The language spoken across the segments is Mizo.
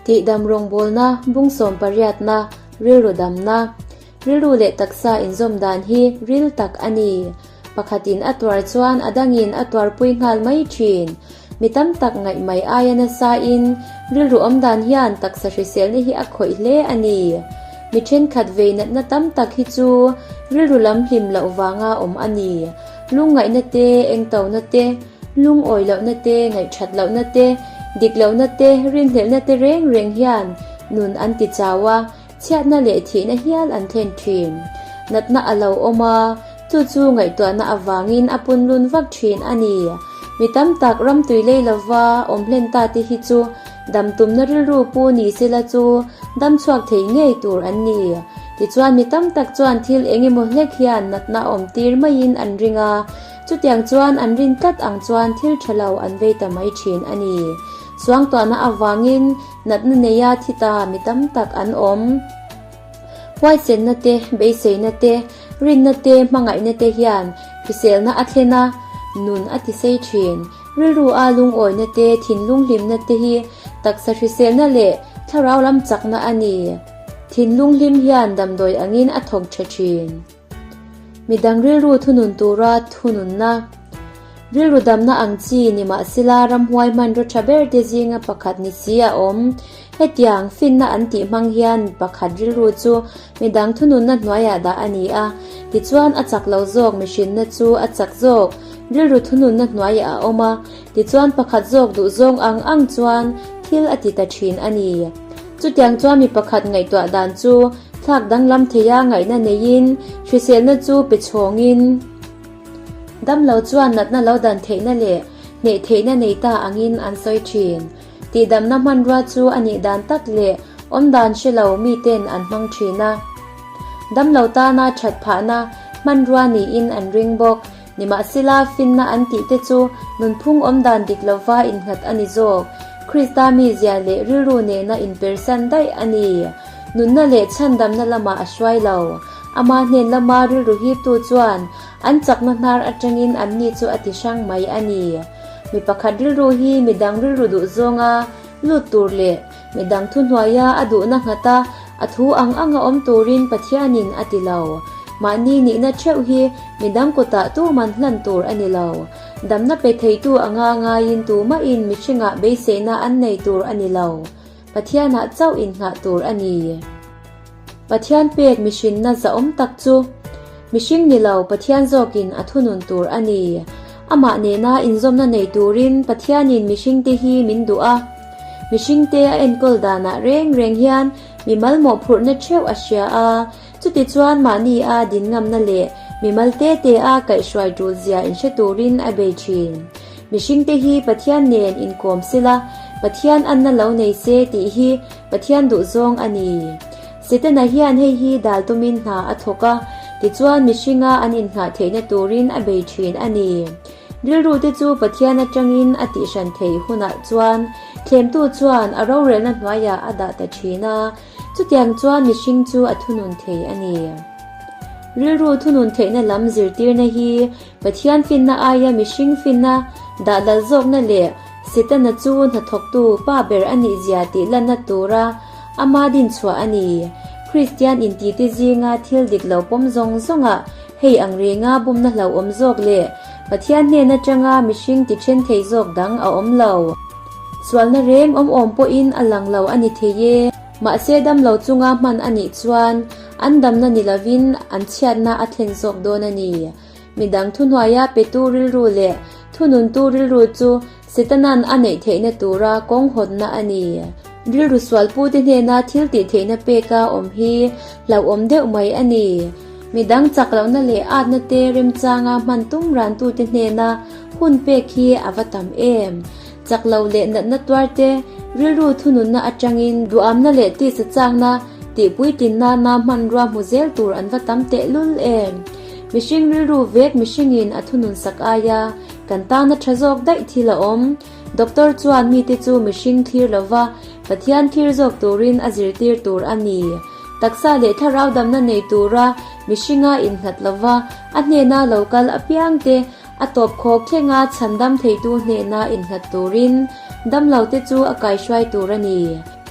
Tihdam rawngbawlna, bung sawmpariatna, rilru damna, rilru leh taksa inzawm dan hi ril tak a ni. Pakhatin a tuar chuan a dangin a tuarpui nghal mai thin. Mi tam tak ngaih mai aia nasain rilru awm dan hian taksa hriselna hi a khawih hle a ni. Mi thenkhat vei natna tam tak hi chu rilru lam hlim loh vanga awm a ni. Lungngaihna te, engtona te, lungawi lohna te, ngaihthat lohna te, dik lohna te, rinhlelhna te reng reng hian nun an ti chau a, chhiatna leh thihna hial an thlen thin. Natna a lo awm a, chu chu ngaihtuahna avangin a punlun vak thin a ni. Mi tam tak ramtui lei lova awm hlen ta te hi chu dam tumna rilru pu ni sela chu dam chhuak thei ngei tur an ni. Tichuan mi tam tak chuan thil eng emaw hlek hian natna awm tir maiin an ring a, chutiang chuan an rin tlat ang chuan thil tha lo an vei ta mai thin a ni. Suangtuahna avangin natna neia thi ta mi tam tak an awm. Huaisenna te, beiseina te, rinna te, hmangaihna te hian hriselna a thlen a, nun a tisei thin. Rilru a lungawina te, thinlung hlimna te hi taksa hriselna leh thlarau lam chakna a ni. Thinlung hlim hian damdawi angin a thawk tha thin. Midang rilru thunun tura thununna. Rilru damna ang chi nimahsela ramhuai hmanraw tha ber te zinga pakhat ni si a awm. Hetiang finna an tih hmang hian mi pakhat rilru chu midang thununna hnuaiah dah a ni a, tichuan a chak lo zawk mihrinna chu a chak zawk rilru thununna hnuaiah a awm a, tichuan pakhat zawk duhzawng ang ang chuan thil a ti ta thin a ni. Chutiang chuan mi pakhat ngaihtuah dan chu thlak danglam theia ngaihna neiin hriselna chu pe chhawngin damlo chuan natna lo dan theihna leh hneh theihna nei ta angin an sawi thin. Tihdamna hmanrua chu a nih dan tak leh awmdan hre lo miten an hmang thin a. Damlo tana that phahna hmanrua niin an ring bawk. Nimahsela, finna an tih te chu nunphung awmdan dik lova innghat a ni zawk. Krista mizia leh rilru nena inpersan daih a ni. Nunna leh chhandamna lamah a hruai lo. Ama hnen lama rilru hiptu chuan an chakna hnar atangin anni chu a ti hrang mai a ni. Mi pakhat rilru hi midang rilru duh zawnga lut tur leh midang thuhnuaia a duhna nghata a thu ang anga awm turin Pathianin a ti lo. Mahni nihna theuh hi midang kutah tuman hlan tur a ni lo. Damna pe theitu anga ngaiin tumahin mihringah beiseina an nei tur a ni lo. Pathianah chauh innghah tur a ni. Pathian pek mihrinna zahawm tak chu mihring ni lo Pathian zawkin a thunun tur a ni. Amah nena inzawmna nei turin Pathianin mihringte hi min duh a. Mihringte a enkawl danah reng reng hian mimal mawhphurhna theuh a hria a, chutichuan mahni a din ngamna leh mimal te te a kaihhruai tul zia inhre turin a bei thin. Mihringte hi Pathian nen inkawm sela, Pathian anna lo nei se tih hi Pathian duhzawng a ni. Setana hian hei hi dal tumin hna a thawk a, tichuan mihringa an inhnah theihna turin a bei thin a ni. Rilru te chu Pathian atangin a tihhran theih hunah chuan thlemtu chuan a rorelna hnuaiah a dah ta thin a, chutiang chuan mihring chu a thunun thei a ni. Rilru thunun theihna lam zirtirna hi Pathian finna aia mihring finna dah lal zawkna leh Setana chu hnathawktu pa ber a nih zia tih lanna tura ama dinchhuah a ni. Kristian intite zinga thil dik lo pawm zawng zawngah hei ang renga bumna hlauhawm zawk leh Pathian hnen atanga mihring ti then thei zawk dang a awm lo. Sualna reng awm awm pawhin a lang lo a ni thei e. Mahse damlo chunga hman a nih chuan an damna ni lovin an chhiatna a thlen zawk dawn a ni. Midang thuhnuaia petu rilru leh thununtu rilru chu Setanan a neih theihna tura kawng hawnna a ni. Rilru sualpute hnena thil tih theihna peka awm hi hlauhawm deuh mai a ni. Midang chak lohna leh atna te remchanga hman tum rantute hnena hun pek hi a va tam em. Chak lo leh natna tuarte rilru thununna atangin duhamna leh tisa chakna tihpuitlin nana hmanrua hmu zel tur an va tam tehlul em. Mihring rilru vek mihringin a thunun sak aia kan tana tha zawk daih thil a awm. Doctor chuan mite chu mihring thlir lova Pathian thlir zawk turin a zirtir tur a ni. Taksa leh thlarau damna nei tura mihringa innghat lova a hnena lo kal apiangte a tawp khawk thlenga chhandam theitu hnena innghat turin damlote chu a kaihruai tur a ni.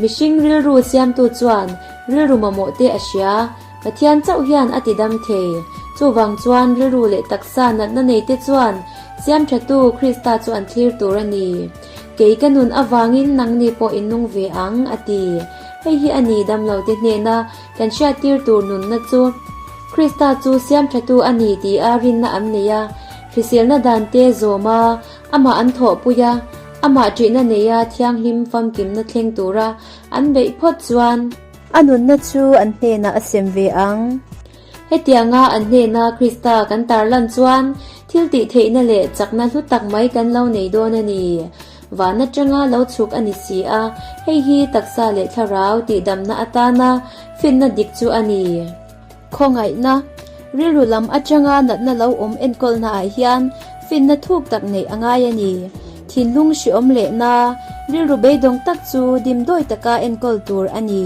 Mihring rilru siamtu chuan rilru mamawh te a hria. Pathian chauh hian a ti dam thei. Chuvang chuan rilru leh taksa natna nei te chuan siamthatu Krista chu an thlir tur a ni. Kei ka nun avangin nangni pawh in nung ve ang, a ti. Hei hi a ni damlo te hnena kan hriattir tur nunna chu. Krista chu siamthatu a ni tia rinna an nei a, hriselna dan te zawm a, amah an thawhpui a, amah ṭihna neia thianghlim famkimna thleng tura an beih phawt chuan, A nunna chu an hnenah a sem ve ang. Hetianga an hnena Krista kan tarlan chuan thil tih theihna leh chakna hlu tak mai kan lo nei dawn a ni. Van atanga lo chhuk a ni si a, hei hi taksa leh thlarau tihdamna atana finna dik chu a ni. Khawngaihna, rilru lam atanga natna lo awm enkawlna ah hian finna thuk tak neih a ngai a ni. Thinlung hriawm lehna, rilru beidawng tak chu dimdawi taka enkawl tur a ni.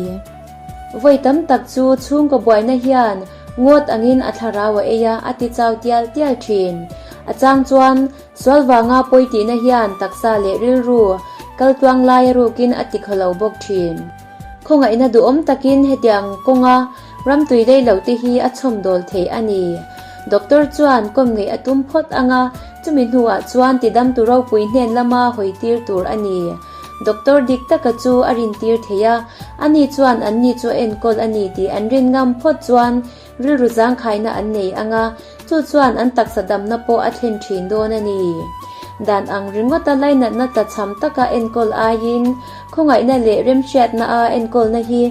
Vawi tam tak chu chhungkaw buaina hian ngawt angin a thlarau a ei a, a ti chau tial tial thin. A chang chuan sual vanga pawi tihna hian taksa leh rilru kaltluang lai a rukin a ti khawlo bawk thin. Khawngaihna duhawm takin hetiang kawnga ramtui lei lo te hi a chhawm dawl thei a ni. Doctor chuan kawm ngeih a tum phawt anga chumi hnuah chuan tidamtu ropui hnen lama hawi tir tur a ni. Doctor dik taka chu a rintir thei a, ani chuan anni chu a enkawl a ni tih an rin ngam phawt chuan rilru zangkhaina an nei anga, chu chuan an taksa damna pawh a thlen thin dawn a ni. Dan ang ringawta lainatna tlachham taka enkawl aiin khawngaihna leh remhriatna a enkawlna hi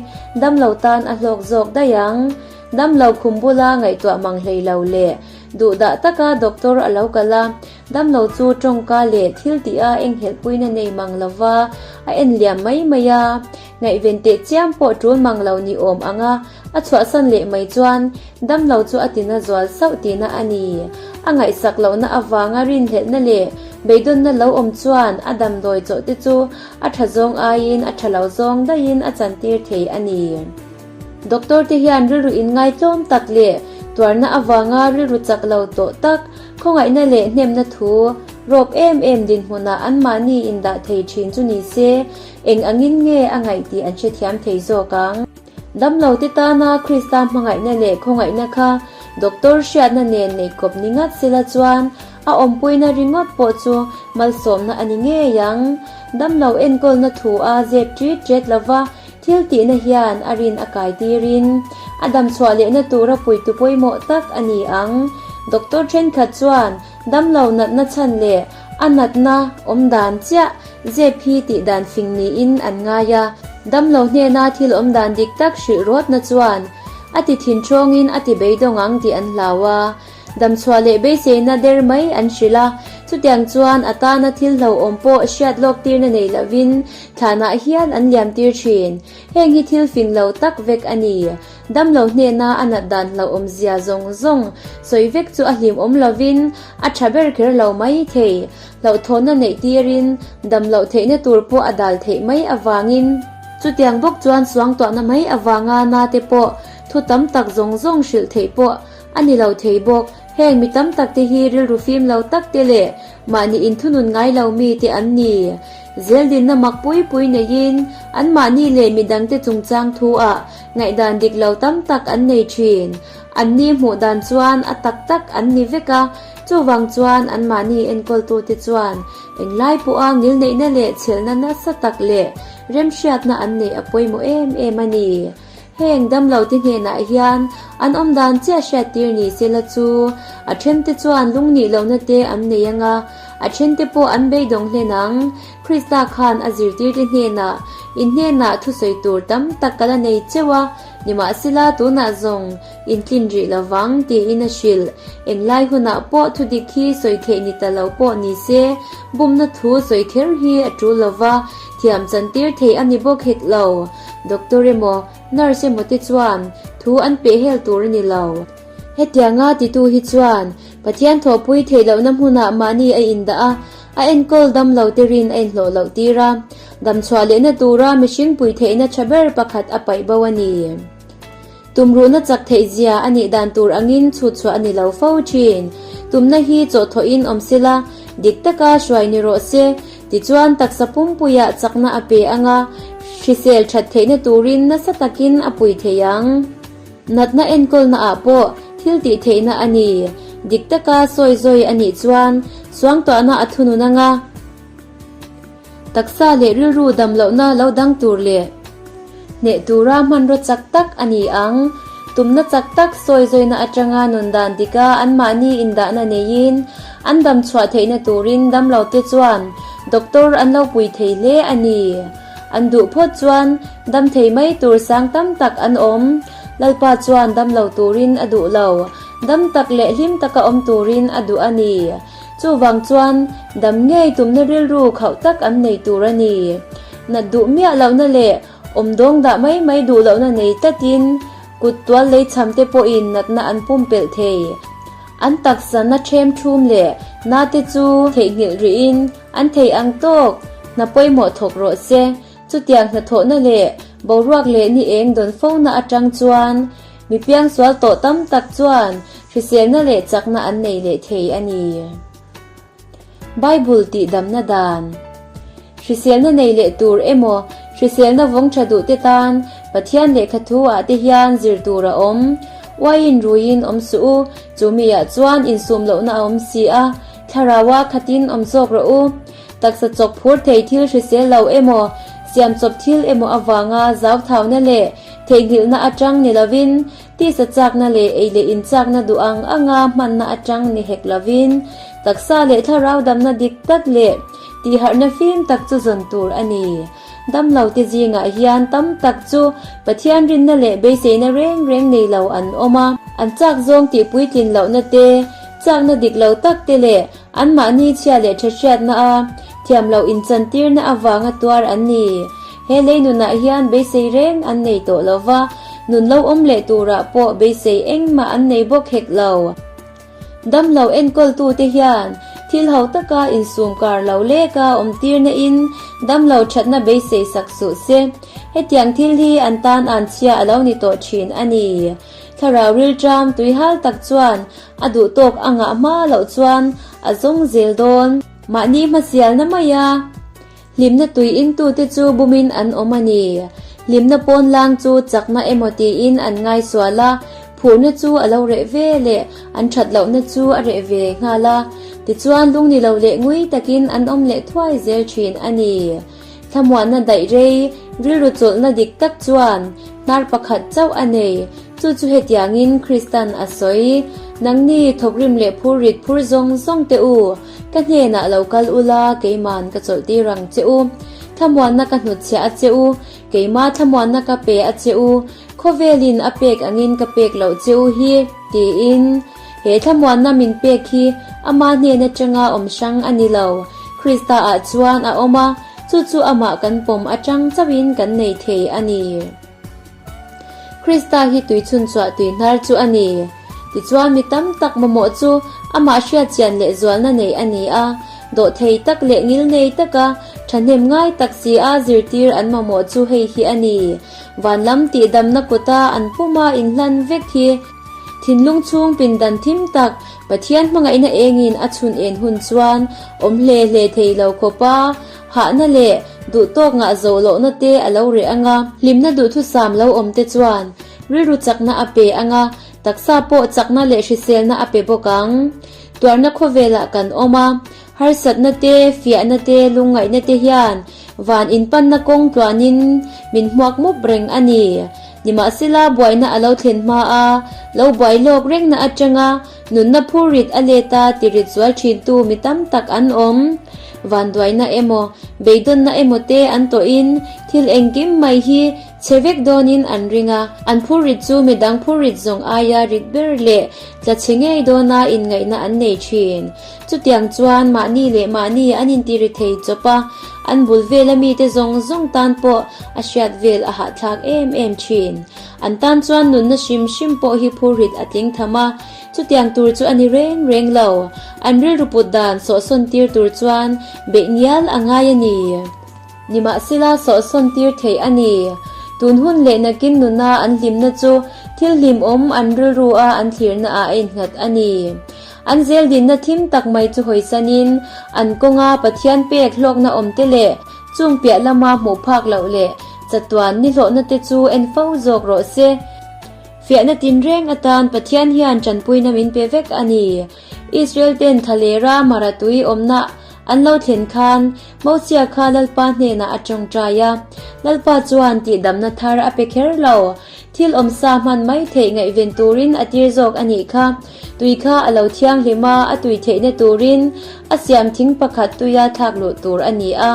damlo tan a hlawk zawk daih ang. Damlo khum bula ngaihtuah mang hlei lo leh duhdah taka doctor a lo kal a, Damlo chu tawngka leh thil tih a enghelhpuina nei mang lo va, a en liam mai mai a. Ngaihven teh chiam pawh tul mang lo ni awm ang a, a chhuahsan leh mai chuan damlo chu a tina zual sauh tihna a ni. A ngaihsak lohna avanga rinhlelhna leh beidawnna lo awm chuan a damdawi chawh te chu a tha zawng aiin a tha lo zawng daihin a chantir thei a ni. Doctor te hian rilru inngaitlawm tak leh tuarna avanga rilru chak lo tawh tak, khawngaihna leh hnemna thu rawp em em dinhmunah anmahni indah thei thin chu ni se, eng angin nge a ngaih tih an hrethiam thei zawk ang. Damlo te tana Krista hmangaihna leh khawngaihna kha doctor hriatna nen nei kawp ni ngat sela chuan a awmpuina ringawt pawh chu malsawmna a ni ngei ang. Damlo enkawlna thu a zep ṭit ṭet lova Thil tihna hian a rin a kai tirin a damchhuah lehna tura puitu pawimawh tak a ni ang. Doctor thenkhat chuan damlo natna chhan leh a natna awm dan chiah zep hi tih dan fing niin an ngai a. Damlo hnena thil awm dan dik tak hrilh rawtna chuan a ti thin thawngin a ti beidawng ang tih an hlau a. Damchhuah leh beiseina der mai an hrilh a, chutiang chuan a tana thil hlauhawm pawh hriat lawk tirna nei lovin thlanah hian an liam tir thin. Heng hi thil fing lo tak vek a ni. Damlo hnena a nat dan hlauhawm zia zawng zawng sawi vek chu a hlimawm lovin a tha ber kher lo mai thei. Hlauhthawnna neih tirin damloh theihna tur pawh a dal theih mai avangin. Chutiang bawk chuan suangtuahna mai avanga nate pawh thu tam tak zawng zawng hrilh theih pawh A ni lo thei bawk. Heng mi tam tak te hi rilru fim lo tak te leh mahni inthunun ngai lo mi te an ni. Zeldinna mak pui pui neiin anmahni leh midangte chungchang thu ah ngaihdan dik lo tam tak an nei thin. Anni hmuh dan chuan a tak tak an ni vek a, chuvang chuan anmahni enkawltute chuan englai pawha ngilneihna leh chhelna nasa tak leh remhriatna an neih a pawimawh em em a ni. Heng damlote hnenah hian an awm dan chiah hriattir ni sela chu a thente chuan lungnih lohna te an nei anga, a thente pawh an beidawng hlen ang. Krista khan a zirtirte hnenah, In hnenah thusawi tur tam tak ka la nei cheu a, nimahsela tunah zawng in tlin rih lovang, tiin a hrilh. Englai hunah pawh thudik hi sawi theih ni ta lo pawh ni se, bumna thu sawi kher hi a tul lova, thiam chantir theih a ni bawk hek lo. Doctor emaw, nurse emaw te chuan thu an peh hel tur a ni lo. Hetianga titu hi chuan Pathian thawhpui theih lohna hmunah mahni a indah a, a enkawl dam lo te rin a inhlawh loh tir a, damchhuah lehna tura mihring pui theihna tha ber pakhat a paih bo a ni. Tumruhna chak theih zia a nih dan tur angin chhut chhuah a ni lo fo thin. Tumna hi chawhthawhin awm sela, dik taka hruai ni rawh se, tichuan taksa pumpuiah chakna a pe anga. Hrisel that theihna turin nasa takin a pui thei ang. Natna enkawlna ah pawh thil tih theihna a ni. Dik taka sawi zawi a nih chuan suangtuahna a thunun anga taksa leh rilru dam lohna lo dang tur leh hneh tura hmanraw chak tak a ni ang. Tumna chak tak sawi zawina atanga nun dan dika anmahni indahna neiin an dam chhuah theihna turin damlote chuan doctor an lo pui thei hle a ni. An duh phawt chuan dam thei mai tur sang tam tak an awm. Lalpa chuan dam lo turin a duh lo. Dam tak leh hlim taka awm turin a duh a ni. Chuvang chuan dam ngei tumna rilru khauh tak an nei tur a ni. Nat duh miah lohna leh awm dawng dah mai mai duh lohna nei tlatin kut tual lei cham te pawhin natna an pumpelh thei. An taksa na ṭhem ṭhum leh na te chu theihnghilh rihin an thei ang tawk. Hna pawimawh thawk rawh se. Chutiang hnathawhna leh boruak leh ni eng dawn fona atang chuan mi piangsual tawh tam tak chuan hriselna leh chakna an nei leh thei a ni. Bible tihdamna dan. Hriselna nei leh tur emaw hriselna vawng tha duh te tan Pathian lehkha thu ah te hian zir tur a awm. Uaiin ruiin awm suh u, chu mi ah chuan insum lohna a awm si a, thlaraua khatin awm zawk rawh u. Taksa chawk phur thei thil hrisel lo emaw, siam chawp thil emaw avanga zauthauna leh theihnghilhna atang ni lovin, tisa chakna leh ei leh inchakna duh ang anga hmanna atang ni hek lovin, taksa leh thlarau damna dik tak leh tihharhna fim tak chu zawn tur a ni. Damlote zingah hian tam tak chu Pathian rinna leh beiseina reng reng nei lo an awm a, an chak zawng tih puitlin lohna te, chakna dik lo tak te leh Anmahni chhia leh tha hriatna a thiam loh inchantirna avanga tuar an ni. He lei nunah hian beisei reng an nei tawh lo va, nun lo awm leh turah pawh beisei engmah an nei bawk hek lo. Damlo enkawltute hian thil ho taka insum kar lo leka awmtirna in damlo thatna beisei sak suh se. Hetiang thil hi an tan an chhia a lo ni tawh thin a ni. Thlarau rilṭam tuihal tak chuan a duh tawk a ngah hma loh chuan a zawng zel dawn. Mahni hmasialna maia hlimna tui intute chu bumin an awm a ni. Hlimna pawn lang chu chakna emaw tiin an ngaisual a, phurna chu a lo reh ve leh an that lohna chu a reh ve nghal a. Tichuan lungni lo leh ngui takin an awm leh thuai zel thin a ni. Thlamuanna daih rei, rilru chawlhna dik tak chuan hnar pakhat chauh a nei. Chu chu hetiangin Kristan a sawi, Nangni thawkrim leh phur rit phur zawng zawng teh u, ka hnenah lo kal ula, keiman ka chawlhtir ang che u. Thlamuanna ka hnutchhiah a che u, keima thlamuanna ka pe a che u, khawvelin a pek angin ka pek loh che u hi, tiin. He thlamuanna min pek hi ama hnen atanga awm hrang a ni lo. Krista ah chuan a awm a, chu chu amah kan pawm atang chauhin kan nei thei a ni. Krista hi tui chhunchhuah tui hnar chu a ni. Tichuan mi tam tak mamawh chu amah hriatchian leh zualna nei a ni a, dawhthei tak leh ngilnei taka thahnem ngai tak si a zirtir an mamawh chu hei hi a ni. Vanlam tihdamna kuta an puma inhlan vek hi Thinlung chhung pindan thim tak Pathian hmangaihna engin a chhun en hun chuan awm hle hle thei lo khawpa hahna leh duhtawk ngah zawh lohna te a lo reh ang a, hlimna duhthusam lo awm te chuan rilru chakna a pe ang a, taksa pawh chakna leh hriselna a pe bawk ang. Tuarna khawvelah kan awm a, harsatna te, fiahna te, lungngaihna te hian van inpanna kawng tluanin min hmuak mup reng a ni. Nimahsela buaina a lo thlen hma a, lo buai lawk rengna atanga nunna phur rit a let a ti rit zual thintu mi tam tak an awm. Vanduaina emaw, beidawnna emaw te an tawhin thil engkim mai hi chhe vek dawnin an ring a, an phur rit chu midang phur rit zawng aia rit ber leh tla chhe ngei dawna inngaihna an nei thin. Chutiang chuan mahni leh mahni an inti ri thei chawp a, an bul vela mite zawng zawng tan pawh a hriat vel a hahthlak em em thin. An tan chuan nunna hrim hrim pawh hi phurrit a tling tham a, chutiang tur chu a ni reng reng lo. An rilru put dan sawhsawn tir tur chuan beih ngial a ngai a ni. Nimahsela sawhsawn tir theih a ni. Tun hun leh nakin nuna an hlimna chu thil hlimawm an rilru a an thlirna ah a innghat a ni. An zel dinna thim tak mai chu hawisanin an kawnga Pathian pek hlawkna awmte leh chung piah lama hmuh phak loh leh Chatuan nihlawhna te chu en fo zawk rawh se. Fiahna tinreng atan Pathian hian tanpuina min pe vek a ni. Israel ten Thalera Mara tui awmna an lo thlen khan Mosia kha Lalpa hnenah a tawngtai a. Lalpa chuan tihdamna thar a pe kher lo. Thil awmsa hman mai theih ngaihven turin a tir zawk a nih kha. Tui kha a lo thianghlim a, a tui theihna turin a siam thing pakhat tuia thlak luh tur a ni a.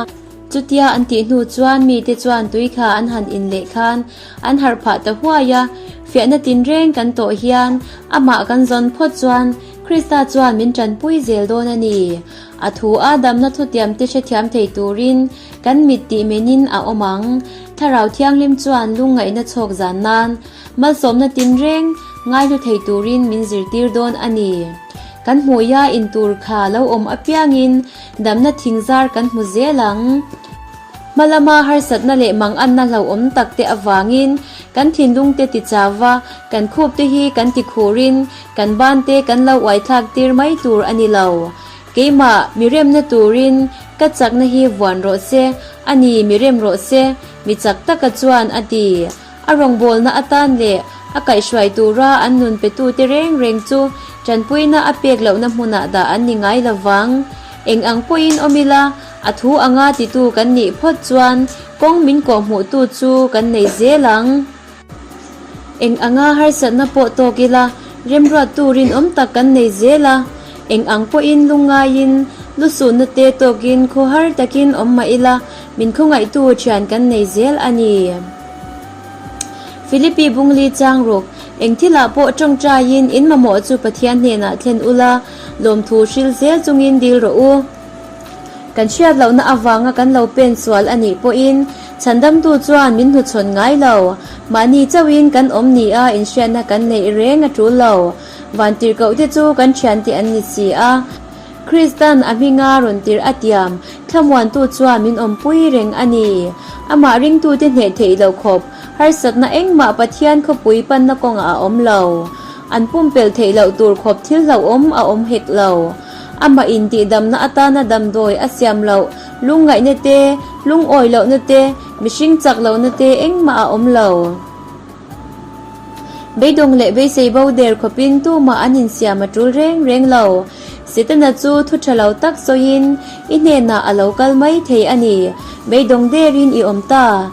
Chutia an tih hnu chuan mite chuan tui kha an han in leh khan an harh phah ta huai a, fiahna tinreng kan tawh hian amah kan zawn phawt chuan Krista chuan min tanpui zel dawn a ni. A thu a damna thutiam te hrethiam thei turin kan mit tih menin a awm ang. Thlarau Thianghlim chuan lungngaihna chhawk zan nan malsawmna tinreng ngaihlu thei turin min zirtir dawn a ni. Kan hmuia intur kha lo awm apiangin Damna thingzar kan hmu zel ang. Hma lama harsatna leh manganna hlauhawm tak te avangin kan thinlung te ti chau va, kan khup te hi kan ti khurin kan ban te kan lo uai thlak tir mai tur a ni lo. Keimah mi remna turin ka chakna hi vuan rawh se, a ni mi rem rawh se, mi chak taka chuan a ti. A rawngbawlna atan leh a kaihhruai tura an nun petute reng reng chu tanpuina a pek lohna hmunah dah an ni ngai lo vang. Eng ang pawhin awm ila, a thu anga titu kan nih phawt chuan kawng min kawhhmuhtu chu kan nei zel ang. Eng anga harsatna pawh tawk ila, remruattu rinawm tak kan nei zel a. Eng ang pawhin lungngaiin, lusunna te tawkin khawhar takin awm mah ila, min khawngaihtu thian kan nei zel a ni. Philippi Bungli chang ruk, Eng thilah pawh tawngtaiin in mamawh chu Pathian hnenah thlen ula, lawmthu hril zel chungin dil rawh u. Kan hriat lohna avanga kan lo pen sual a nih pawhin chhandamtu chuan min hnuchhawn ngai lo. Mahni chauhin kan awm nia inhriatna kan neih reng a tul lo. Vantirhkohte chu kan thiante an ni si a. Kristan a hminga rawn tirh a tiam, thlamuantu chuan min awmpui reng a ni. Amah ringtute hneh theih loh khawp, harsatna engmah Pathian khawpui panna kawngah a awm lo. An pumpelh theih loh tur khawp thil hlauhawm a awm hek lo. Amah intihdamna atana damdawi a siam loh, lungngaihna te, lungawi lohna te, mihring chak lohna te engmah a awm lo. Beidawng leh beisei bo der khawpin tumah an insiam a tul reng reng lo. Setana chu thu tha lo tak sawiin i hnenah a lo kal mai thei a ni. Beidawng derin i awm ta.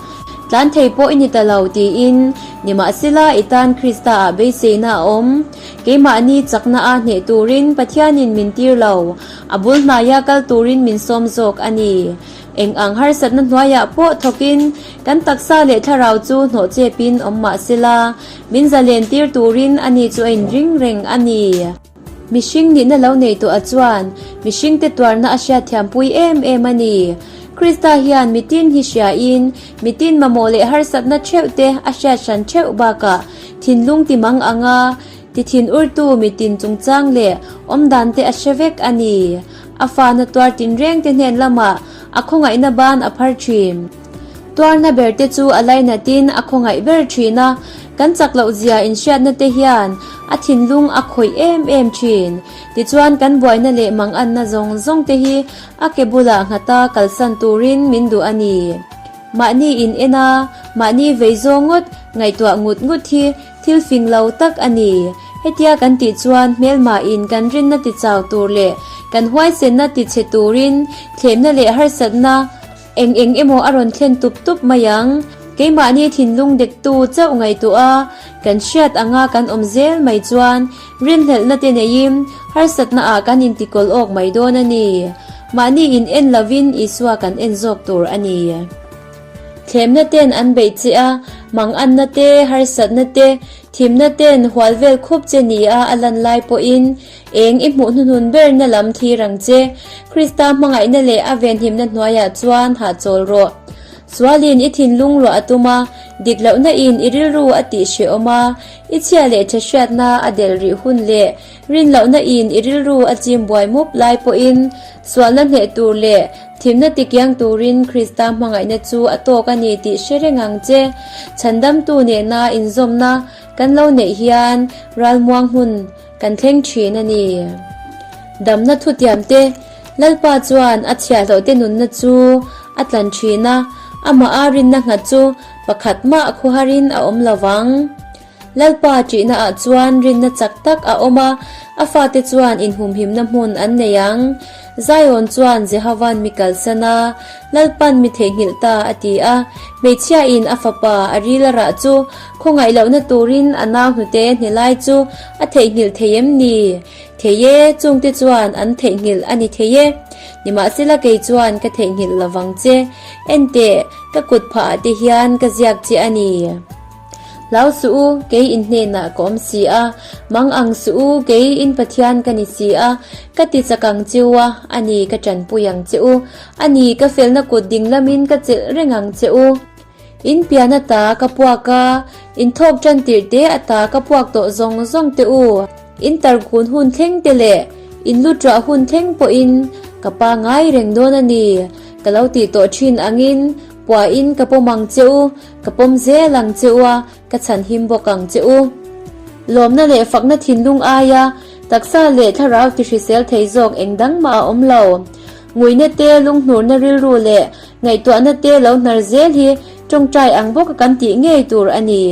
Tlan thei pawh i ni ta lo tiin nimahsela i tan Krista-ah beiseina a awm. Keimahni chakna a hneh turin Pathianin min tir lo. A bul hnaia kal turin min sawm zawk a ni. Eng ang harsatna hnuaiah pawh thawkin kan taksa leh thlarau chu hnawh chepin awm mah sela, min zalen tir turin ani chu a inring reng a ni. Mihring nihna lo nei tawh a chuan mihringte tuarna a hriatthiampui em em a ni. Krista hian mitin hi hriain, mitin mamawh leh harsatna theuh te a hriat hran theuh bakah thinlung ti mang anga ti thin urtu mitin chungchang leh awmdan te a hre vek a ni. A fana tuar tinreng te hnen lamah a khawngaihna ban a phar thin. Tuarna ber te chu a lainatin a khawngaih ber thin a, kan chak loh zia inhriatna te hian a thinlung a khawih em em thin. Tichuan kan buaina leh manganna zawng zawng te hi a ke bulah nghata kalsan turin min duh a ni. Mahni in en a, mahni vei zawng ngawt ngaihtuah ngut ngut hi Thil fing lo tak a ni. Hetia kan tih chuan hmelmahin kan rinna ti chau tur leh kan huaisenna ti chhe turin thlemna leh harsatna eng eng emaw a rawn thlen tup tup mai ang. Keimahni thinlung dektu chauh ngaihtuah a, kan hriat anga kan awm zel mai chuan rinhlelhna te neiin harsatna ah kan intikawl awk mai dawn a ni. Mahni in en lovin Isua kan en zawk tur a ni. Thlemna ten an beih che a, manganna te, harsatna te, thimna ten hual vel khup che nia a lan lai pawhin eng i hmuh hnuhnun berna lam thlir ang che. Krista hmangaihna leh a venhimna hnuaiah chuan hahchawl rawh. Sualin i thinlung luah a tum a, dik lohna in i rilru a tih hrehawm a, i chhia leh tha hriatna a delh rih hun leh rin lohna in i rilru a chim buai mup lai pawhin sualna hneh tur leh Thimna tikiang turin Krista hmangaihna chu a tawk a ni tih hre reng ang che. Chhandamtu nena inzawmna kan lo neih hian ralmuang hmun kan thleng thin a ni. Damna thutiamte Lalpa chuan a chhiahhlawhte nunna chu a tlan thin a. Amah a rinna nghat chu pakhat mah khuaharin a awm lo vang. Lalpa ṭihna ah chuan rinna chak tak a awm a, a fate chuan inhumhimna hmun an nei ang. Zion chuan Jehova'n mi kalsan a, Lalpa'n mi theihnghilh ta a ti a. Hmeichhiain a fapa a ril a rah chu khawngaih lohna turin a nau hnute hnelai chu a theihnghilh thei em ni? Thei e, chungte chuan an theihnghilh a ni thei e. Nimahsela kei chuan ka theihnghilh lo vang che. Enteh, ka kut phah ah te hian ka ziak che a ni. Hlau suh u, kei in hnenah ka awm si a, mang ang suh u, kei in Pathian ka ni si a, ka ti chak ang che u a, a ni ka tanpui ang che u, a ni ka felna kut ding lamin ka chelh reng ang che u. In pian ata ka puak a, in thawk tan tirh te ata ka puak tawh zawng zawng te u. In tarkun hun thleng te leh in lu ṭuah hun thleng pawhin ka pa ngai reng dawn a ni, ka lo tih tawh ṭhin angin puahin ka pawm ang che u, ka pawm zel ang che u a, ka chhan him bawk ang che u. Lawmna leh fakna thinlung aia taksa leh thlarau ti hrisel thei zawk eng dang mah a awm lo. Nguina te, lunghnurna rilru leh ngaihtuahna te lo hnar zel hi tawngtai ang bawka kan tih ngei tur a ni.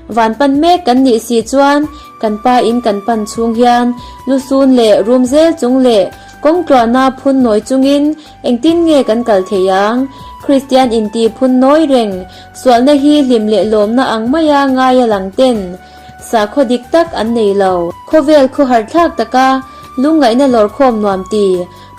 Van pan mek kan nih si chuan kan pa in kan pan chhung hian lusun leh rum zel chung leh kawng tluahna phun nawi chungin engtin nge kan kal thei ang? Kristian inti phun nawi reng sualna hi hlim leh lawmna ang maia ngaia lang ten sakhaw dik tak an nei lo. Khawvel khawhar thlak taka lungngaihna lawrkhawm nuam ti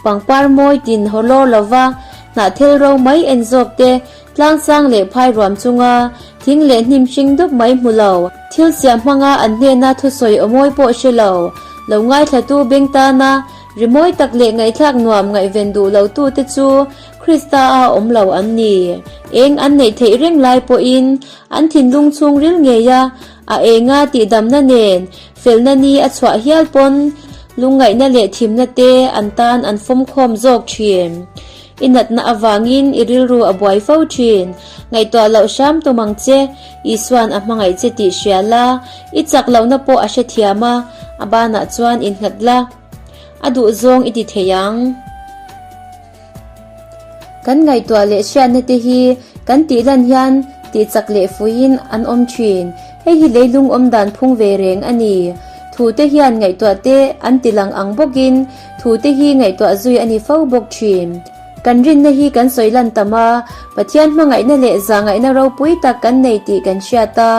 pangpar mawi tin haw lawr lova hnahthel ro mai en zawk te Tlangsang leh phai ruam chunga thing leh hnim hring dup mai hmu lo, thil siam hmanga an hnena thusawi aw mawi pawh hre lo, lo ngaithlatu beng tana rimawi tak leh ngaihthlak nuam ngaihven duh lo tute chu Krista a awm lo an ni. Eng an neih theih reng lai pawhin an thinlung chhungril ngeia a enga tihdamna nen felna ni a chhuah hial pawn lungngaihna leh thimna te an tan an fawmkhawm zawk thin. I natna avangin i rilru a buai fo thin. Ngaihtuah loh hram tum ang che, Isua'n a hmangaih che tih hria la, i chak lohna pawh a hrethiam a, a banah chuan innghat la, a duhzawng i ti thei ang. Kan ngaihtuah leh hriatna te hi kan tih lan hian tih chak leh fuiin an awm thin. Hei hi leilung awm dan phung ve reng a ni. Thute hian ngaihtuah te an ti lang ang bawkin Thute hi ngaihtuah zui a ni fo bawk thin. Kan rinna hi kan sawi lan tam a, Pathian hmangaihna leh zahngaihna ropui tak kan nei tih kan hriat a,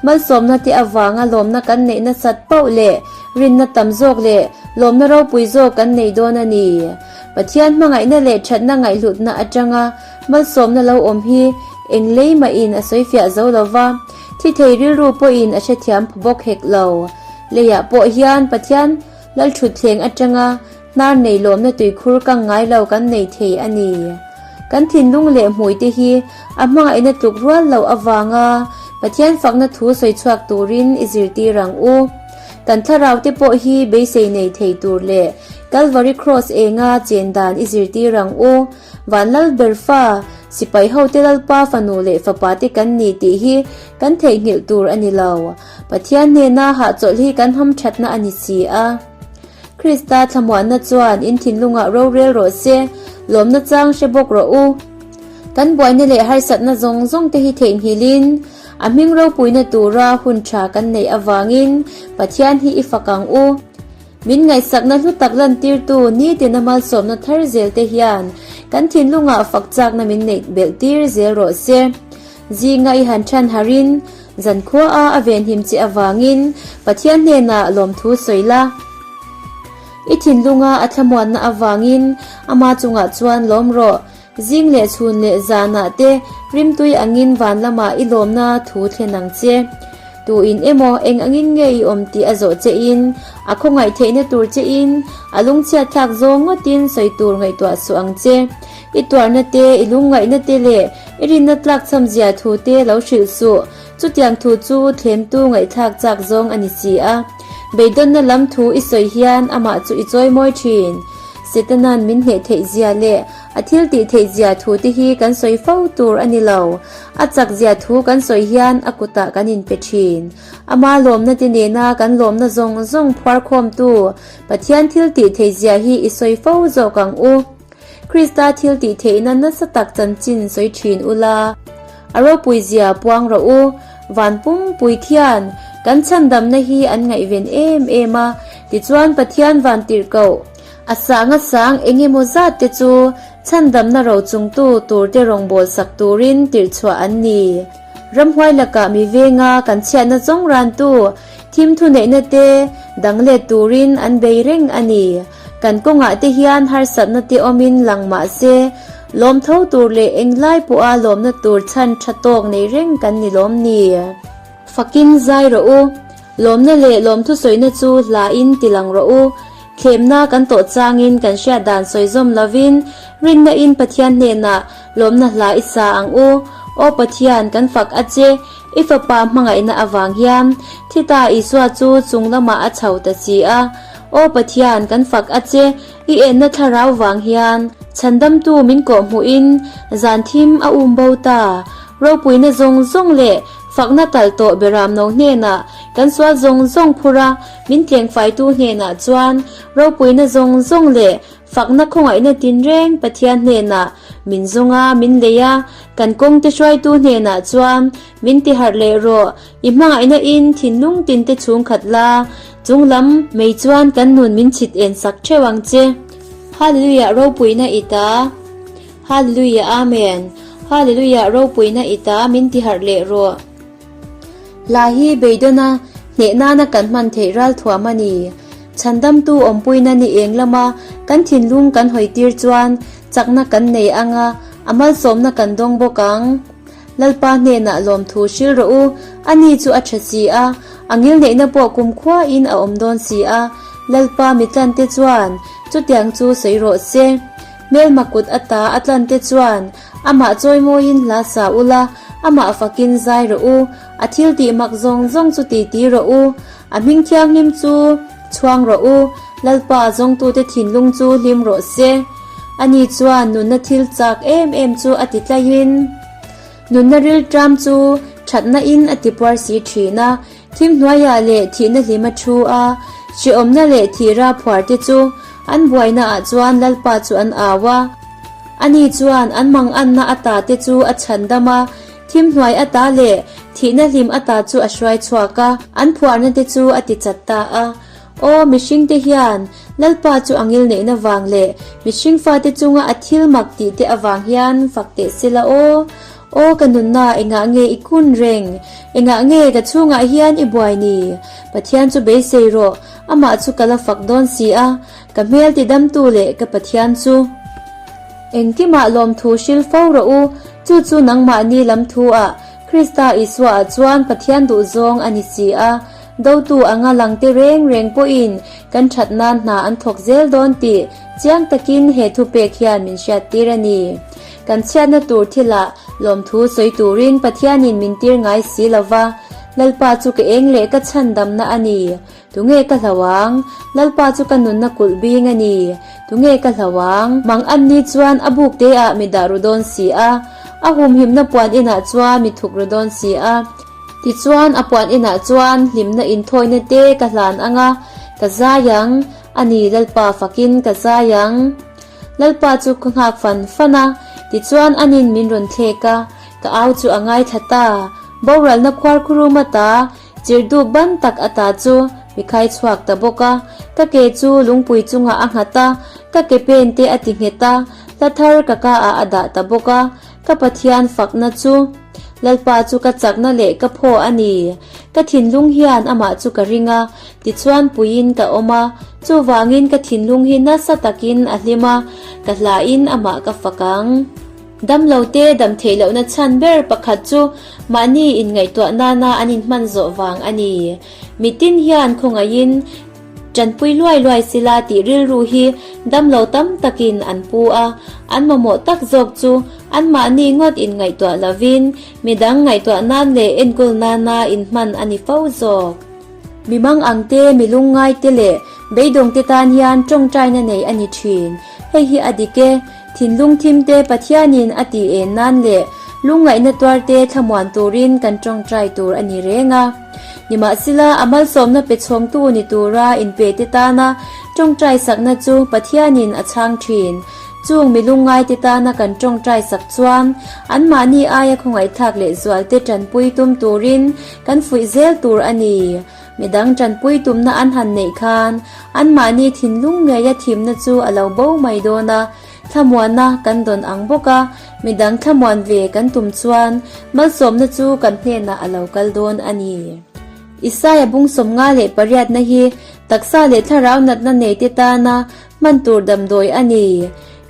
malsawmna te avanga lawmna kan neih nasat pauh leh rinna tam zawk leh lawmna ropui zawk kan nei dawn a ni. Pathian hmangaihna leh thatna ngaihhlutna atanga malsawmna lo awm hi eng lei mahin a sawifiah zo lo va, thi thei rilru pawhin a hrethiam phu bawk hek lo. Leiah pawh hian Pathian Lalṭhutthleng aṭanga hnar nei lawmna tuikhur kang ngai lo kan nei thei a ni. Kan thinlung leh hmuite hi a hmangaihna tluk rual loh avanga Pathian fakna thu sawi chhuak turin i zirtir ang u. Kan thlaraute pawh hi beisei nei thei tur leh Kalvari Kraws enga chen dan i zirtir ang u. Vanlal Berfa, sipai hote Lalpa fanu leh fapate kan ni tih hi kan theihnghilh tur a ni lo. Pathian hnena hahchawlh hi kan hamthatna a ni si a. Krista thlamuanna chuan in thinlungah rorel rawh se, lawmna chang hre bawk rawh u. Kan buaina leh harsatna zawng zawng te hi theihnghilhin, a hming ropuina tura hun tha kan neih avangin Pathian hi i fak ang u. Min ngaihsakna hlu tak lantirtu nitina malsawmna thar zel te hian kan thinlungah fak chakna min neih belh tir zel rawh se. Zinga i han than harin, Zankhua a a venhim che avangin Pathian hnenah lawmthu sawi la. I thinlunga a thlamuanna avangin ama chungah chuan lawm rawh. Zing leh chhun leh zanah te rimtui angin van lamah i lawmna thu thlen ang che. Tu in emaw eng angin nge i awm tih a zawh che in, a khawngaih theihna tur che in, a lungchhiat thlak zawng ngawtin sawi tur ngaihtuah suh ang che. I tuarna te, i lungngaihna te leh i rinna tlakchham zia thu te lo hrilh suh. Chutiang thu chu thlemtu ngaihthlak chak zawng a ni si a. Beidawnna lam thu i sawi hian amah chu i chawimawi thin. Setana'n min hneh theih zia leh a thil tih theih zia thu te hi kan sawi fo tur a ni lo. A chak zia thu kan sawi hian a kutah kan inpe thin. Ama lawmna te nena kan lawmna zawng zawng phuarkhawmtu Pathian thil tih theih zia hi i sawi fo zawk ang u. Krista thiltihtheihna nasa tak chanchin sawi thin ula, a ropuizia puang rawh u. Van pumpui khian kan chhandamna hi an ngaihven em em a, tichuan Pathian van tirhkoh a sang a sang eng emaw zat te chu chhandamna rochungtu turte rawngbawlsak turin tirhchhuah an ni. Ramhuai lakah mi venga kan chhiatna zawng rantu thim thuneihna te dang let turin an bei reng a ni. Kan kawngah te hian harsatna te awmin lang mah se, lawm tho tur leh englai pawha lawmna tur chhan tha tawk nei reng kan ni lawm ni. Fakin zai rawh u. Lawmna leh lawmthusawina chu hlain ti lang rawh u. Thlemna kan tawh changin kan hriat dan sawi zawm lovin rinna in Pathian hnenah lawmna hla i sa ang u. Aw Pathian, kan fak a che, i Fapa hmangaihna avang hian thi ta Isua chu chung lamah a chho ta si a. Aw Pathian, kan fak a che, i enna thlarau vang hian chhandamtu min kawhhmuhin zan thim a um bo ta. Ropuina zawng zawng leh fakna talh tawh beram no hnenah kan sual zawng zawng phur a, min tlengfaitu hnenah chuan ropuina zawng zawng leh fakna khawngaihna tinreng Pathian hnenah min zawng a, min lei a, kan kawngte hruaitu hnenah chuan min tiharh leh rawh, i hmangaihna in thinlung tinte chhungkhat la, chunglam mei chuan kan nun min chhit en sak theuh ang che. Hallelujah ropuina i ta. Hallelujah Amen Hallelujah ropuina i ta min ti harh leh rawh. Hla hi beidawna hneh nana kan hman theih ral thuam a ni. Chhandamtu awmpuina ni eng lama kan thinlung kan hawi tir chuan chakna kan nei anga a malsawmna kan dawng bawk ang. Lalpa hnenah lawmthu hril rawh u, ani chu a tha si a, a ngilneihna pawh kumkhuain a awm dawn si a, Lalpa mitlante chuan chutiang chu sawi rawh se. Hmelma kut ata a tlante chuan amah chawimawiin hla sa ula, amah fakin zai rawh u, a thil tih mak zawng zawng chu ti ti rawh u, a hming thianghlim chu chhuang rawh u, Lalpa zawngtute thinlung chu hlim rawh se. Ani chuan nunna thil chak em em chu a ti tlaiin, nunna rilṭam chu ṭhatna in a ti puar si ṭhin a, Thim hnuaiah leh thihna hlim a thu a, hrehawmna leh thihra phuar te chu an buaina ah chuan Lalpa chu an au a. Ani chuan an manganna ata te chu a chhandam a, thim hnuai ata leh thihna hlim ata chu a hruai chhuak a, an phuarna te chu a ti chat ta a. Aw mihring te hian Lalpa chu a ngilneihna vang leh mihring fate chunga a thil mak tih te avang hian fak teh sela aw. Aw ka nunna engah nge i kun reng? Engah nge ka chhungah hian i buai ni? Pathian chu beisei rawh, amah chu ka la fak dawn si a, ka hmel tidamtu leh ka Pathian chu. Engkimah lawmthu hril fo rawh u, chu chu nangmahni lam thu ah Krista Isua ah chuan Pathian duhzawng a ni si a, dotu anga langte reng reng pawhin kan that nan hna an thawk zel dawn tih chiang takin he thupek hian min hriattir a ni. Kan chhiatna tur thilah lawmthu sawi turin Pathianin min tir ngai si lo va, Lalpa chu ka eng leh ka chhandamna a ni. Tunge ka hlau ang? Lalpa chu ka nunna kulh bing a ni. Tunge ka hlau ang? Mang an ni chuan a buk te ah mi dah ru dawn si a, a humhimna puan inah chuan mi thuk ru dawn si a. Tichuan a puan inah chuan hlimna inthawina te ka hlan ang a, ka zai ang, a ni Lalpa fakin ka zai ang. Lalpa chu ka nghak fan fan a, tichuan anin min rawn thlek a, ka au chu a ngaithla ta. Boralna khuarkhurum ata, chirhdup ban tak ata chu mi khai chhuak ta bawk a, ka ke chu lungpui chungah a nghat a, ka ke pen te a ti nghet a, hla thar ka ka ah a dah ta bawk a, ka Pathian fakna chu. Lalpa chu ka chakna leh ka phaw a ni. Ka thinlung hian amah chu ka ring a, tichuan puiin ka awm a, chuvangin ka thinlung hi nasa takin a hlim a, ka hlain amah ka fak ang. Damlote dam theih lohna chhan ber pakhat chu mahni inngaihtuah nana an inhman zawh vang a ni. Mitin hian khawngaihin Tanpui luai luai sila tih rilru hi damlo tam takin an pu a, an mamawh tak zawk chu anmahni ngawt inngaihtuah lovin midang ngaihtuah nan leh enkawl nana inhman a ni fo zawk. Mi mang ang te, mi lungngai te leh beidawng te tan hian tawngtaina nei a ni thin. Hei hi a dik e, thinlung thim te Pathianin a tih en nan leh lungngaihna tuar te thlamuan turin kan tawngtai tur a ni reng a. Nimahsela, a malsawmna pe chhawngtu ni tura inpe te tana tawngtai sakna chu Pathianin a chhang thin. Chung mi lungngaite tana kan tawngtai sak chuan anmahni aia khawngaihthlak leh zualte tanpui tum turin kan fuih zel tur a ni. Midang tanpui tumna an han neih khan anmahni thinlung ngeia thimna chu a lo bo mai dawn a, thlamuanna kan dawn ang bawk a, midang thlamuan ve kan tum chuan malsawmna chu kan hnenah a lo kal dawn a ni. Isaia bung 58na hi taksa leh thlarau natna neite tana hman tur damdawi a ni.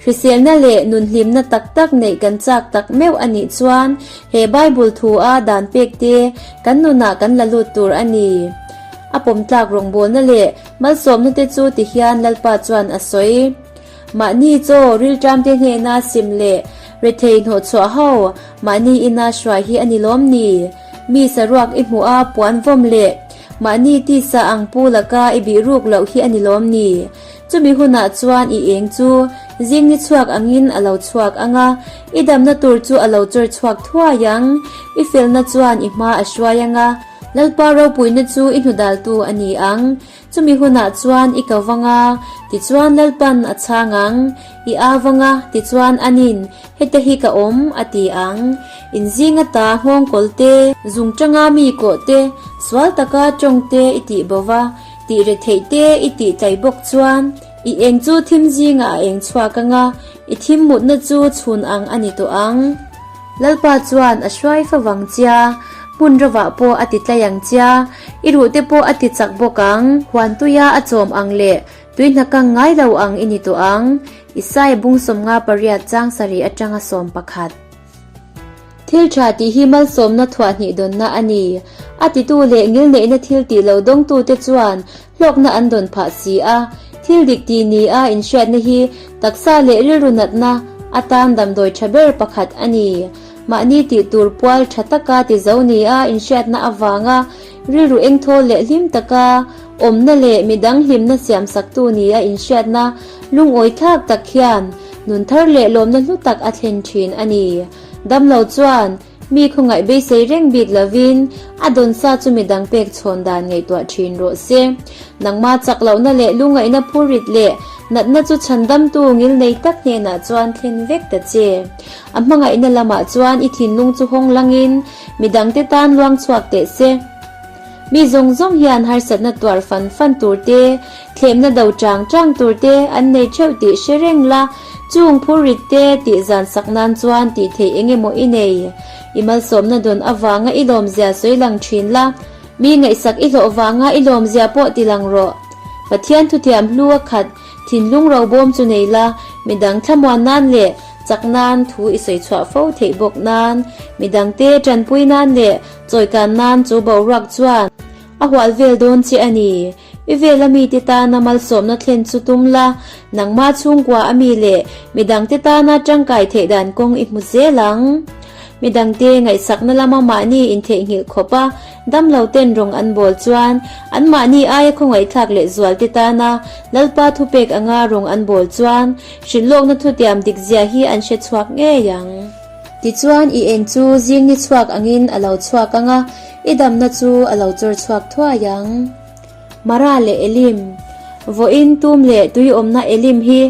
Hriselna leh nunhlimna tak tak neih kan chak tak meuh a nih chuan he Bible thu a dan pek te kan nunah kan la lut tur a ni. A pawmtlak rawngbawlna leh malsawmna te chu ti hian Lalpa chuan a sawi. Mahni chaw rilṭam te hnena sim leh rethei hnawhchhuah ho mahni ina hruai hi a ni lawm ni? Mi saruak i hmuh a puan vawm leh mahni tisa ang pu laka i bih ruk loh hi a ni lawm ni? Chumi hunah chuan i eng chu zing ni chhuak angin a lo chhuak ang a, i damna tur chu a lo chawr chhuak thuai ang. I felna chuan i hma a hruai ang a, Lalpa ropuina chu i hnudaltu a ni ang. Chumi hunah chuan i ko vang a, tichuan Lalpan a chhang ang. I au vang a, tichuan anin, Heta hi ka awm, a ti ang. Inzing ata nghawngkawl te, zungtanga mi kawh te, sual taka tawng te i tih bo va, Tih retheih te i tih tlai bawk chuan i eng chu thim zingah a eng chhuak ang a, i thim mutna chu chhun ang a ni tawh ang. Lalpa chuan a hruai fa vang chia, hmun rovah pawh a ti tlai ang chia, i ruh te pawh a ti chak bawk ang, huan tuia a chawm ang leh tui hna kang ngai lo ang i ni tawh ang. Isaiah bung 58 chang sarih atanga 11. Thil tha tih hi malsawmna thuahhnih dawnna a ni. A titu leh ngilneihna thil tih lo dawngtute chuan hlawkna an dawn phah si a. Thil dik tih nia inhriatna hi taksa leh rilru natna atan damdawi tha ber pakhat a ni. Mahni tih tur pual tha taka ti zo nia inhriatna avanga rilru engthawl leh hlim taka awmna leh midang hlimna siamsaktu nia inhriatna lungawi thlak tak hian Nun thar leh lawmna hlu tak a thlen thin a ni. Damlo chuan mi khawngaih beisei reng bik lovin a dawn sa chu midang pek chhawn dan ngaihtuah thin rawh se. Nangma chak lohna leh lungaihna phurrit leh natna chu chhandamtu ngilnei tak hnenah chuan thlen vek ta che. A hmangaihna lamah chuan i thinlung chu hawng langin midangte tan luang chhuak teh se. Mi zawng zawng hian harsatna tuar fan fan tur te, thlemna do chang chang tur te an nei theuh tih hre reng la, chung phurrit te tih zan sak nan chuan tih theih eng emaw i nei. I malsawmna dawn avanga i lawmzia sawi lang thin la, mi ngaihsak i hlawh vanga i lawmzia pawh ti lang rawh. Pathian thuthiam hlu a khat, thinlung robawm chu nei la, midang thlamuan nan leh chak nan thu i sawi chhuah fo theih bawk nan, midangte tanpui nan leh Chawikan nan chu boruak chuan a hual vel dawn che a ni. I vela mite tana malsawmna thlen chu tum la, nangma chhungkua a mi leh midangte tana tangkai theih dan kawng i hmu zel ang. Midangte ngaihsakna lama mahni intheihnghilh khawp a damlo ten rawng an bawl chuan anmahni aia khawngaihthlak leh zualte tana Lalpa thupek anga rawng an bawl chuan hrilhlawkna thutiam dikzia hi an hrechhuak ngei ang. Tichuan i eng chu zing ni chhuak angin a lo chhuak ang a, i damna chu a lo chawr chhuak thuai ang. Mara leh Elim. Vawiin tum leh tui awmna Elim hi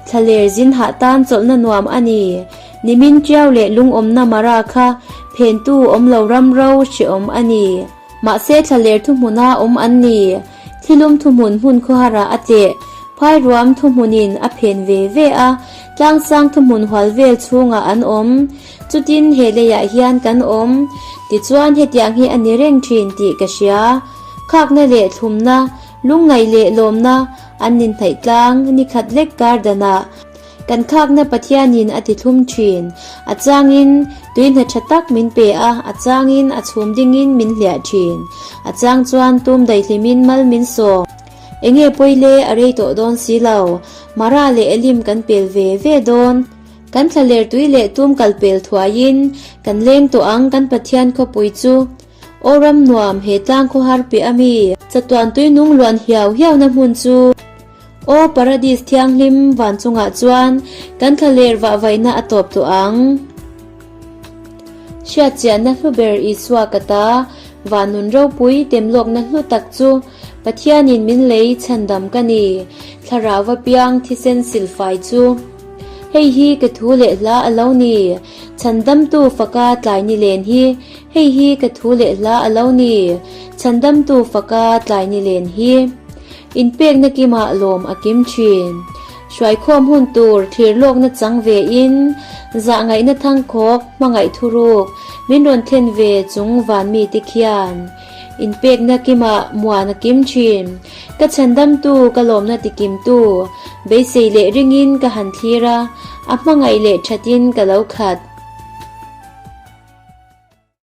thlaler zin hah tan chawlhna nuam a ni. Nimin tiau leh lungawmna Mara kha phentu awm lo ram ro hreawm a ni. Mahse thlaler thuhmuna awm an ni. Thilum thuhmun hmun khawharah a tleh. Phairuam thuhmunin a phen ve ve a, tlangsang thuhmun hual vel chhungah an awm. Chutin he leiah hian kan awm. Tichuan hetiang hi a ni reng thin tih ka hria. Khakna leh thlumna, lungngaih leh lawmna an ninhnaih tlang nikhat lek kar danah Kan khakna Pathianin a ti thlum thin. A changin tui hna tha tak min pe a, a changin a chhum dingin min hliah thin. A chang chuan tum daihlimin mal min sawm. Enge pawi le a rei tawh dawn si lo. Mara leh Elim kan pel ve ve dawn. Kan thlaler tui leh tum kal pel thuaiin kan leng tawh ang kan Pathian khawpui chu. Aw ram nuam he tlang khawhar piah a mi chatuan tui nung luan hiau hiauna hmun chu. Aw Paradis thianghlim van chungah chuan kan thlaler vah vaihna a tawp tawh ang. Hriatchianna hlu ber Isua ka ta, van nun ropui temlawkna hlu tak chu Pathianin min lei chhandam ka ni, thlarau va piang thisen silfai chu. Hei hi ka thu leh hla a lo ni. Chhandamtu faka tlai ni len hi. Hei hi ka thu leh hla a lo ni. Chhandamtu faka tlai ni len hi. Inpekna kimah lawm a kim thin. Hruaikhawm hun tur thlir lawkna chang ve in, zahngaihna thangkhawk hmangaih thuruk min rawn thlen ve chung van mite khian. Inpekna kimah muan a kim thin. Ka chhandamtu ka lawmna tikimtu, beisei leh ringin ka han thlir a, a hmangaih leh thatin ka lo khat.